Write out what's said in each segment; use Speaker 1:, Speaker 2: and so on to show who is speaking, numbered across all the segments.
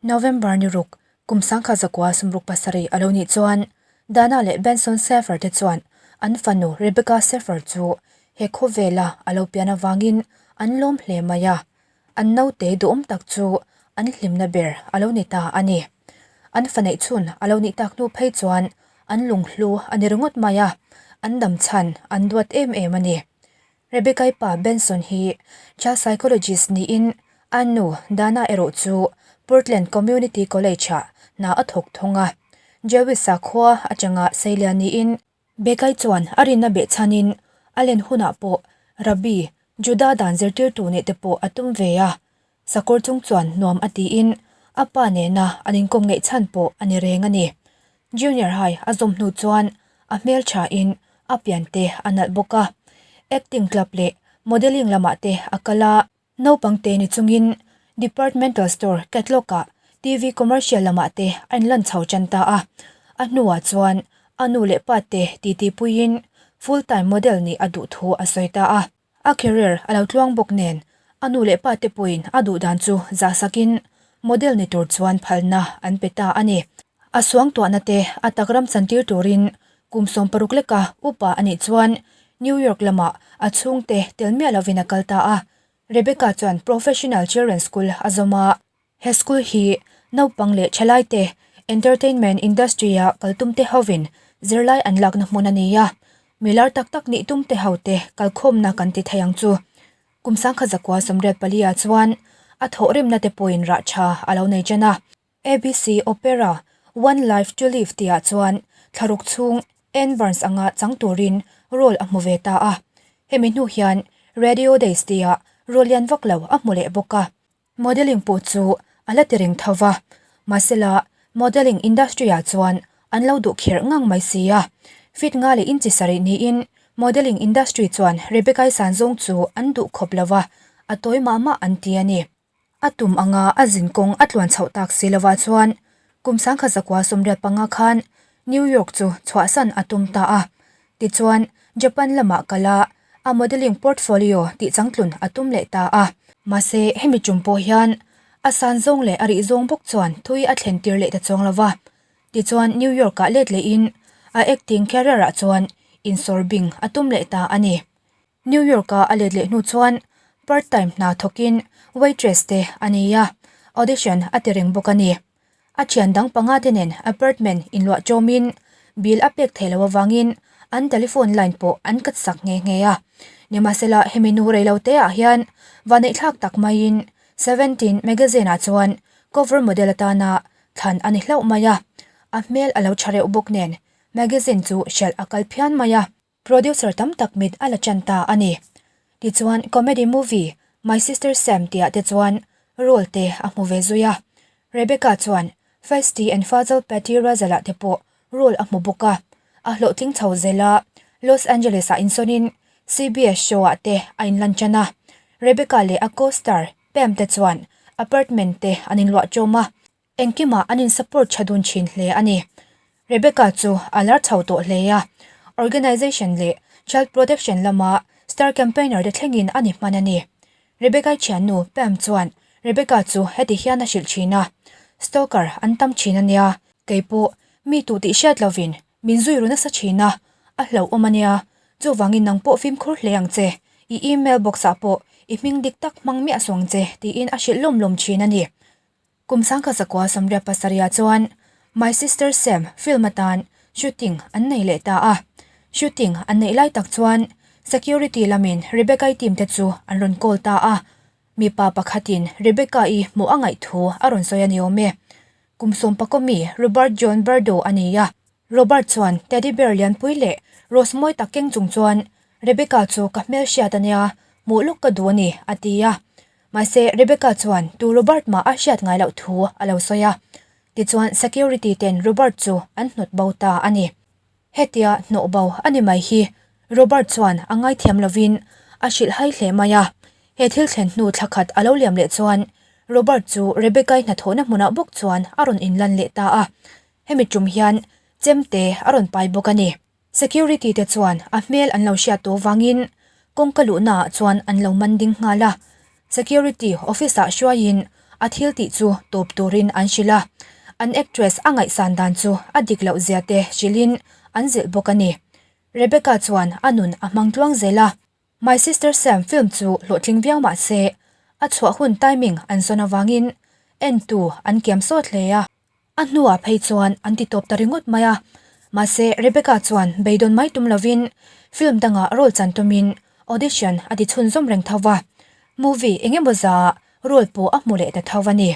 Speaker 1: November ni ruk, kum 1967 a lo nih chuan Dana leh Benson Safer te chuan an fanu Rebecca Safer chu he khawvela a lo pian avangin an lawm hle mai a. An naute duhawm tak chu an hlimna ber a lo ni ta a ni. An fa neih chhun a lo nih tak hnu phei chuan an lunghlu a ni ringawt mai a, an dam chhan an duat em em a ni. Rebecca-i pa Benson hi child psychologist niin a nu Dana erawh chu Portland Community College-ah hna a thawk thung a. Jewish sakhua atanga seilian niin Becca-i chuan a rinna behchhanin a len hunah pawh Rabbi Judah dan zirtirtu nih te pawh a tum ve a. Sakawr chung chuan nuam a tiin a pa nena an inkawm ngeih chhan pawh a ni reng a ni. Junior High a zawm hnu chuan a hmelthain a pian te a nalh bawk a. Acting club leh modelling lamah te a kal a. Naupang te ni chungin departmental store catalog-ah TV commercial lamah te a inlan chho tan ta a. A hnuah chuan a nu leh pa te titi puiin full time model nih a duh thu a sawi ta a. A career a lo tluang bawk nen a nu leh pa te pawhin a duh dan chu zah sakin model ni tur chuan phalna an pe ta a ni. A suangtuahna te a tak ram chantir turin kum 16 leka upa a nih chuan New York lamah a chhungte tel miah lovin a kal ta a. Rebecca chuan Professional Children's School a zawm a. He school hi naupang leh thalaite entertainment industry-a kaltumte hovin zirlai an lakna hmun a ni a, milar tak tak nih tumte hote kalkhawmna kan ti thei ang chu. Kum 1984 ah chuan a thawhrimna te pawhin rah tha a lo nei ṭan a. ABC Opera One Life to Live tihah chuan thlaruk chhung Anne Burns anga chang turin role a hmu ve ta a. Hemi hnu hian Radio Days tihah role lian vak lo a hmu leh bawk a. Modelling pawh chu a la ti reng tho va, mahsela modelling industry ah chuan an lo duh kherh ngang mai si a. Fit nga leh inchi sarih niin modelling industry chuan Rebecca-i san zawng chu an duh khawp lo va, a tawi mah mah an ti a ni. A tum anga a zin kawng a tluan chhoh tak si lovah chuan kum 1985 khan New York chu chhuahsan a tum ta a. Tichuan, Japan lamah kal a, a modelling portfolio tih changtlun a tum leh ta a. Mahse, hemi tum pawh hian a san zawng leh a rih zawng bawk chuan thui a thlen tir leh ta chuang lo va. Tichuan, New York-ah let lehin a acting career-ah chuan insawr bing a tum leh ta a ni. New York-a a let leh hnu chuan part time hna thawkin waitress te a nei a, audition a ti reng bawk a ni. A thian dang panga te nen apartment inluah chawmin bill a pek theih loh avangin an telephone line pawh an cut sak nghe nghe a. Nimahsela hemi nu reilo te ah hian vaneihthlak tak maiin Seventeen magazine ah chuan cover model atana thlan a ni hlauh mai a. A hmel a lo tha reuh bawk nen magazine chu hralh a kal phian mai a. Producer tam tak mit a la chan ta a ni. Tichuan comedy movie My Sister Sam tihah te chuan role te a hmu ve zui a. Rebecca chuan Feisty and Fazal Patty Razzle-ah te pawh role a hmu bawk a. A hlawhtling chho zel a, Los Angeles-ah insawnin CBS show-ah te a inlan tan a. Rebecca leh a co-star Pam te chuan apartment te an inluah ṭawm a. Engkimah an in support tha dun thin hle a ni. Rebecca chu a lar chho tawh hle a, organisation leh child protection lama star campaigner te thlengin a ni hman a ni. Rebecca-i thiannu Pam chuan Rebecca chu heti hian a hrilh thin a, Stalker an tam thin a nia, keipawh mi tuh tih hriat lovin min zui ru nasa thin a, a hlauhawm a nia, chuvangin nang pawh fimkhur hle ang che, i email box ah pawh i hming dik tak hmang miah suh ang che tiin a hrilh lawm lawm thin a ni. Kum 1987 ah chuan My Sister Sam film atan shooting an nei leh ta a. Shooting an neih lai tak chuan security lamin Rebecca-i team te chu an rawn call ta a. Mipa pakhatin Rebecca-i hmuh a ngaih thu a rawn sawi a ni awm e. Kum sawmpakaw mi Robert John Bardo a ni a. Robert chuan teddy bear lianpui leh rose mawi tak keng chung chuan Rebecca chu ka hmelhriat a nia, hmuh lawk ka duh a ni, a ti a. Mahse, Rebecca chuan tu Robert mah a hriat ngai loh thu a lo sawi a. Tichuan security ten Robert chu an hnawt bo ta a ni. Hetia hnawh bo a ni mai hi Robert chuan a ngaithiam lovin a hrilh hai hle mai a. He thil thlen hnu thla khat a lo liam leh chuan Robert chu Rebecca-i hnathawhna hmunah bawk chuan a rawn inlan leh ta a. Hemi tum hian chemte a rawn pai bawk a ni. Security te chuan a hmel an lo hriat tawh vangin kawngka luhnaah chuan an lo man ding nghal a. Security office ah hruaiin a thil tih chu tawp turin an hrilh a, an actress a ngaihsan dan chu a dik loh zia te hrilhin an zilh bawk a ni. Rebecca chuan a nun a hmang tluang zel a. My Sister Sam film chu hlawhtling viau mah se, a chhuah hun timing an zawn avangin entu an kiam sawt hle a. A hnuah phei chuan an ti tawp ta ringawt mai a, mahse Rebecca chuan beidawn mai tum lovin film dangah role chan tumin audition a ti chhunzawm reng tho va, movie eng emaw zaah role pawh a hmu leh ta tho a ni.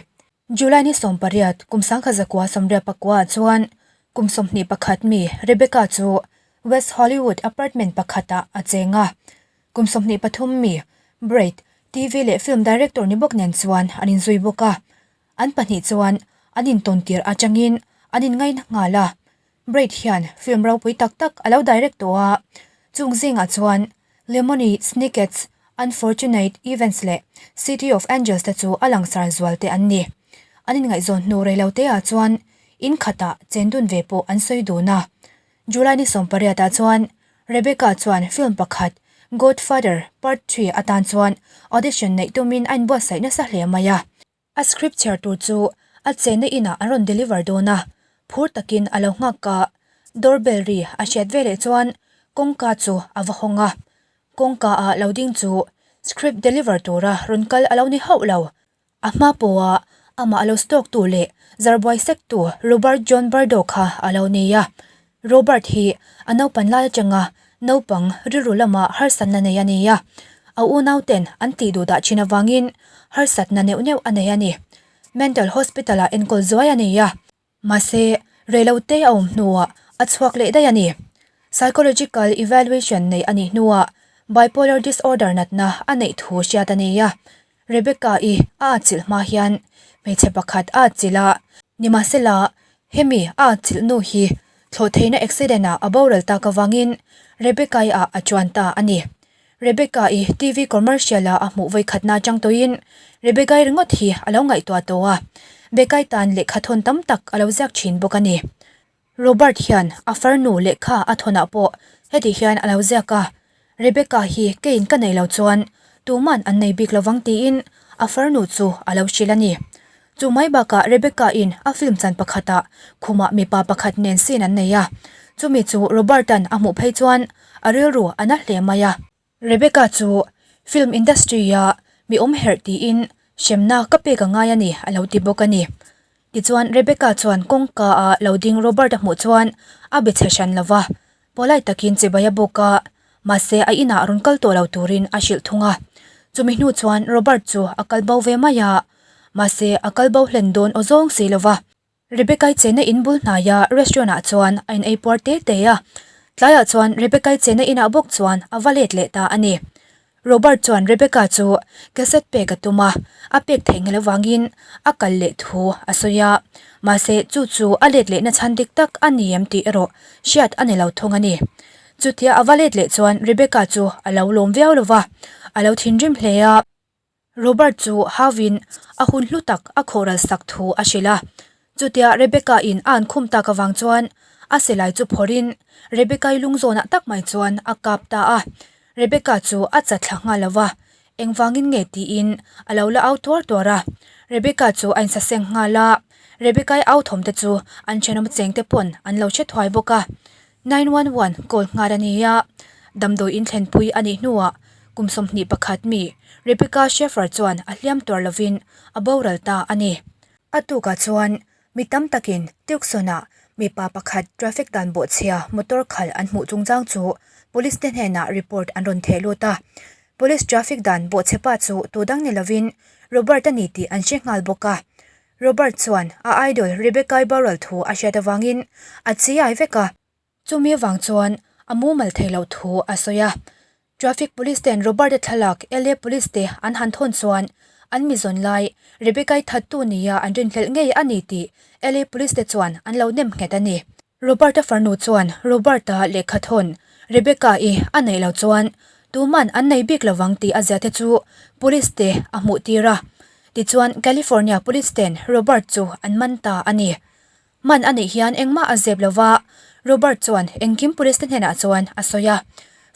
Speaker 1: July ni 18 kum 1989 ah chuan kum 21 mi Rebecca chu West Hollywood apartment pakhatah a cheng a, kum 23 mi Brad, TV leh film director ni bawk nen chuan an inzui bawk a. An pahnih chuan an intawn tir atangin an inngaina nghal a, Braid hian film ropui tak tak a lo direct tawh a, chung zingah chuan Lemony Snicket's Unfortunate Events leh City of Angels te chu a langsar zual te an ni. An inngaihzawn hnu reilote ah chuan in khatah chendun ve pawh an sawi dun a. July ni 18 ah chuan Rebecca chuan film pakhat Godfather Part Three atan chuan audition neih tumin a inbuatsaih nasa hle mai a. A script chhiar tur chu a chenna inah an rawn deliver dawn a, phur takin a lo nghak a, door bell ri a hriat veleh chuan kawngka chu a va hawng a, kawngka ah lo ding chu script deliver tura rawn kal a lo ni hauh lo. A hma pawha amah lo stalk tu leh zarbuai sek tu Robert John Bardo kha a lo ni a, Robert hi a naupan lai atanga naupang rilru lama harsatna nei a ni a, a unauten an tih duh dah thin avangin harsatna neuh neuh a nei a ni. Mental Hospital ah enkawl zuai a ni a, mahse reilote a awm hnuah a chhuak leh daih a ni. Psychological evaluation neih a nih hnuah bipolar disorder natna a neih thu hriat a ni a, Rebecca-i a atchilh hma hian hmeichhe pakhat a atchilh a, nimahsela hemi a atchilh nu hi thlawhtheihna accident ah a boral tak avangin Rebecca-i ah a chuan ta a ni. Rebecca-i TV commercial ah a hmuh vawikhatna atang tawhin Rebecca-i ringawt hi a lo ngaihtuah tawh a, Becca-i tan lehkha thawn tam tak a lo ziak thin bawk a ni. Robert hian a farnu lehkha a thawnah pawh heti hian a lo ziak a, Rebecca hi keiin ka nei lo chuan tuman an nei bik lovang tiin a farnu chu a lo hrilh a ni. Chu mai bakah Rebecca-in a film chan pakhatah khumah mipa pakhat nen scene an nei a, chumi chu Robert-a'n a hmuh phei chuan a rilru a na hle mai a. Rebecca chu film industry-a mi awm herh tiin hremna ka pek a ngai a ni a lo ti bawk a ni. Tichuan Rebecca chuan kawngka a lo ding Robert a hmuh chuan a be chhe hran lo va, polite takin chibai a bawk a, mahse a inah rawn kal tawh lo turin a hrilh thung a. Chumi hnu chuan Robert chu a kal bo ve mai a, mahse a kal bo hlen dawn aw zawng si lo va. Rebecca-i chenna in bul hnaia restaurant ah chuan a in ei puar te te a, tlaiah chuan Rebecca-i chenna inah bawk chuan a va let leh ta a ni. Robert chuan Rebecca chu cassette pek a tum a, a pek theih nghelh avangin a kal leh thu a sawi a, mahse chu chu a let lehna chhan dik tak a ni em tih erawh hriat a ni lo thung a ni. Chutia a va let leh chuan Rebecca chu a lo lawm viau lo va, a lo thinrim hle a. Robert chu hauin a hun hlu tak a khawhral sak thu a hrilh a. Chutia Rebecca-in a an khum tak avang chuan a silai chu phawrhin Rebecca-i lung zawnah tak mai chuan a kap ta a. Rebecca chu a chatthla nghal lo va, engvangin nge tiin a lo la au tuar tuar a. Rebecca chu a insaseng nghal a, Rebecca-i au thawm te chu an thenawm chengte pawn an lo hre thuai bawk a. 911 call nghal a ni a, damdawi inthlenpui a nih hnuah kum 21 mi Rebecca Schaefer chuan a hliam tuar lovin a boral ta a ni. A tukah chuan mi tam takin Tucson-ah mipa pakhat traffic dan bawhchhia motor khalh an hmuh chungchang chu police te hnenah report an rawn theh lut a. Police traffic dan bawhchhe pa chu tu dang ni lovin Robert a ni tih an hre nghal bawk a. Robert chuan a idol Rebecca-i boral thu a hriat avangin a chiai vek a, chumi avang chuan a mumal thei loh thu a sawi a. Traffic Police ten Robert-a thlalak LA Police te an han thawn chuan an mi zawn lai Rebecca-i thattu nia an rinhlelh ngei a ni tih LA Police te chuan an lo nem nghet a ni. Robert-a farnu chuan Robert-a lehkha thawn Rebecca-i a neih loh chuan tuman an nei bik lovang tih a zia te chu Police te a hmuh tir a. Tichuan California Police ten Robert chu an man ta a ni. Man a nih hian engmah a zep lova, Robert chuan engkim Police te hnenah chuan a sawi a.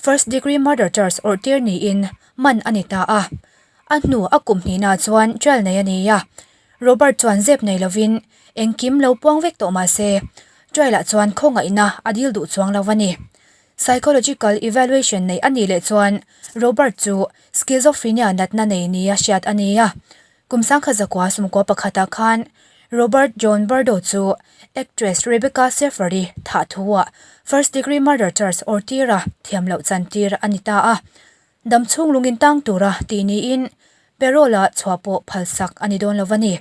Speaker 1: First degree murder charge awrh tir niin man a ni ta a. A hnu a kum hnihna chuan trial nei a ni a. Robert chuan zep nei lovin engkim lo puang vek tawh mah se, trial-ah chuan khawngaihna a dil duh chuang lo a ni. Psychological evaluation neih a nih leh chuan Robert chu schizophrenia natna nei nia hriat a ni a. Kum 1900 sumkua pakhatah khan Robert John Bardo chu actress Rebecca Schaeffer-i thah thuah first degree murder charge awr tira thiam loh chan tir a ni ta a. Dam chhung lungin tang tura tih niin parole-a chhuah pawh phalsak a ni dawn lo a ni.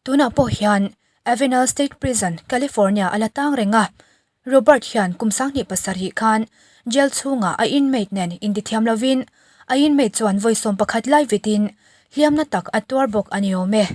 Speaker 1: Tunah pawh hian Avenal State Prison, California a la tang reng a. Robert hian kum 27 khan jail chhungah a inmate nen intithiam lovin a inmate chuan vawi 11 lai vitin hliamna tak a tuar bawk a ni awm e.